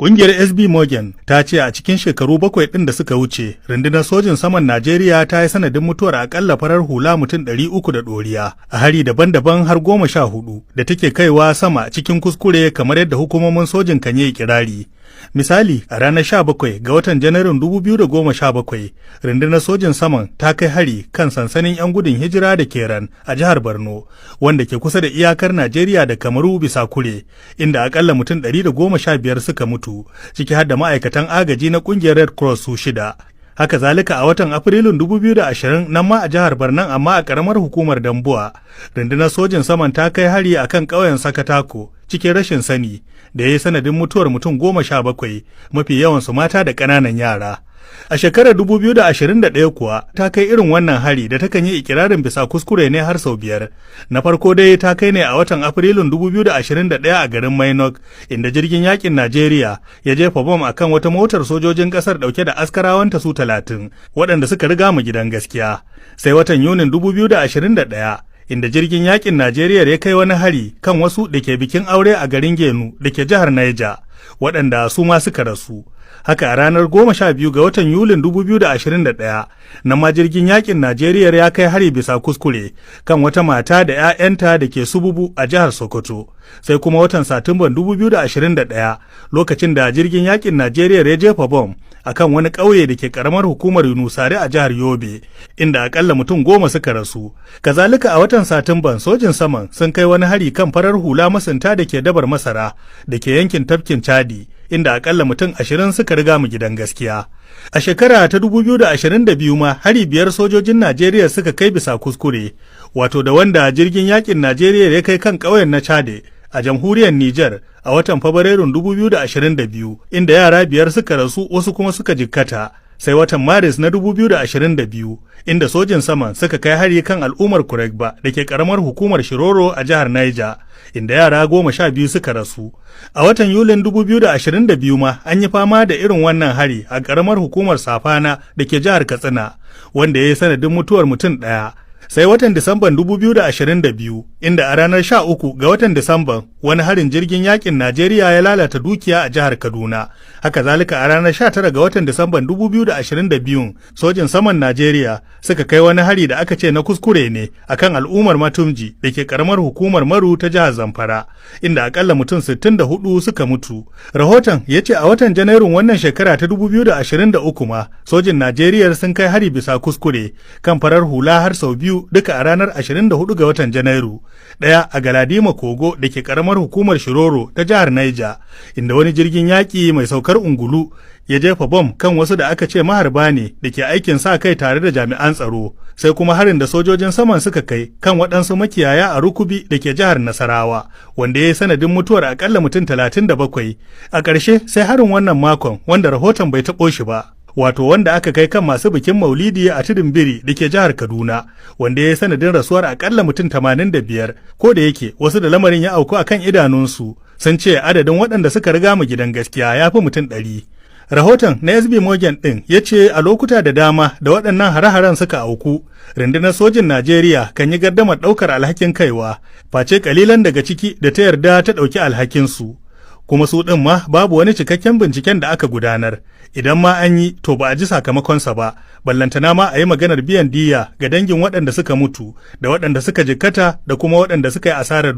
Ƙungiyar SB Morgan ta ce a cikin shekaru 7 ɗin da suka wuce, rundunar sojin saman Najeriya ta yi sanadin mutuwar akalla farar hula mutum 300 da ɗoriya a hari daban-daban har 14 da take kaiwa sama cikin kuskure, kamar yadda hukumomin sojin kan yi kirari. Misali, a ranar 17 ga watan Janairun 2017, rundunar sojin saman ta kai hari kan sansanin 'yan gudun hijira da Keran a jihar Borno, wanda ke kusa da iyakar Najeriya da Kamaru, bisa kure, inda akalla mutum 115 suka mutu, ciki har da ma'aikatan agaji na kungiyar Red Cross su shida. Haka zalika, a watan Afrilun 2020, nan ma a jihar Barnan, amma a karamar hukumar Dambuwa, rundunar sojin saman ta kai hari a kan ƙauyen Sakatako cikin rashin sani, da ya yi sanadin mutuwar mutum 17, mafi yawansu mata da ƙananan yara. A shekarar 2021 kuwa, ta kai irin wannan hari da takan yi ikirarin bisa kuskure ne har sau biyar. Na farko dai ta kai ne a watan Afrilun 2021 a garin Mainok, inda jirgin yakin Najeriya ya jefa bom akan wata motar sojojin kasar dauke da askarawanta su 30, waɗanda suka riga mu gidan gaskiya. Sai watan Yunin 2021, inda jirgin yakin Najeriya ya kai wani hari kan wasu da ke bikin aure a garin Genu da ke jihar Niger, waɗanda su ma suka rasu. Haka a ranar 12 ga watan Yulin 2021, na ma jirgin yakin Najeriya ya kai hari bisa kuskure kan wata mata da 'ya'yanta da ke Sububu a jihar Sokoto. Sai kuma watan Satumban 2021, lokacin da jirgin yakin Najeriya ya jefa bom akan wani ƙauye da ke karamar hukumar Yunusari a jihar Yobe, inda akalla mutum 10 suka rasu. Kazalika, a watan Satumban, sojin saman sun kai wani hari kan farar hula masunta da ke dabar masara da ke yankin tafkin Chadi, inda akalla mutum 20 suka riga mu gidan gaskiya. A shekara ta 2022 ma, hari biyar sojojin Najeriya suka kai bisa kuskure, wato da wanda jirgin yakin Najeriya ya kai kan ƙauyen na Chade a jamhuriyar Nijar a watan Fabrairun 2022, inda yara biyar suka rasu, wasu kuma suka jikkata. Sai watan Maris na 2022, inda sojin saman suka kai hari kan al'ummar Kuregba da ke karamar hukumar Shiroro a jihar Niger, inda yara 12 suka rasu. A watan Yulin 2022 ma, an yi fama da irin wannan hari a karamar hukumar Safana da ke jihar Katsina, wanda ya yi sanadin mutuwar mutum ɗaya. Sai watan Disamban 2022, inda a ranar 13 ga watan Disamban wani harin jirgin yakin Najeriya ya lalata dukiya a jihar Kaduna. Haka zalika, a ranar 19 ga watan Disamban 2022, sojin saman Najeriya suka kai wani hari da aka ce na kuskure ne akan al'ummar Matumji da ke karamar hukumar Maru ta jihar Zamfara, inda akalla mutum 64 suka mutu. Rahoton ya ce a watan Janairun wannan shekara ta 2023 ma, sojin Najeriya sun kai hari bisa kuskure kan farar hula har sau biyu, duka a ranar 24 ga watan Janairu, ɗaya a Galadima Kogo da ke karamar hukumar Shiroro ta jihar Niger, inda wani jirgin yaƙi mai saukar ungulu ya jefa bom kan wasu da aka ce maharba ne da ke aikin sa kai tare da jami'an tsaro, sai kuma harin da sojojin saman suka kai kan waɗansu makiyaya a Rukubi da ke jihar Nasarawa, wanda ya yi sanadin mutuwar akalla mutum 37. A ƙarshe, sai harin wannan makon wanda rahoton bai taɓo shi ba, wato wanda aka kai kan masu bikin maulidi a Tudun Biri da ke jihar Kaduna, wanda ya yi sanadin rasuwar akalla mutum 85, ko da yake wasu da lamarin ya auku akan idanunsu sun ce adadin waɗanda suka riga mu gidan gaskiya ya fi mutum 100. Rahoton na SB Morgan ɗin ya ce a lokuta da dama da waɗannan hare-haren suka auku, rundunar sojin Najeriya kan yi gardamar ɗaukar alhakin kaiwa, face kalilan daga ciki da ta yarda ta ɗauki alhakinsu. Kuma su ɗin ma babu wani cikakken binciken da aka gudanar, idan ma an yi, to ba a ji sakamakonsa ba, ballantana ma a yi maganar biyan diya ga dangin waɗanda suka mutu da waɗanda suka jikkata da kuma waɗanda suka yi asarar.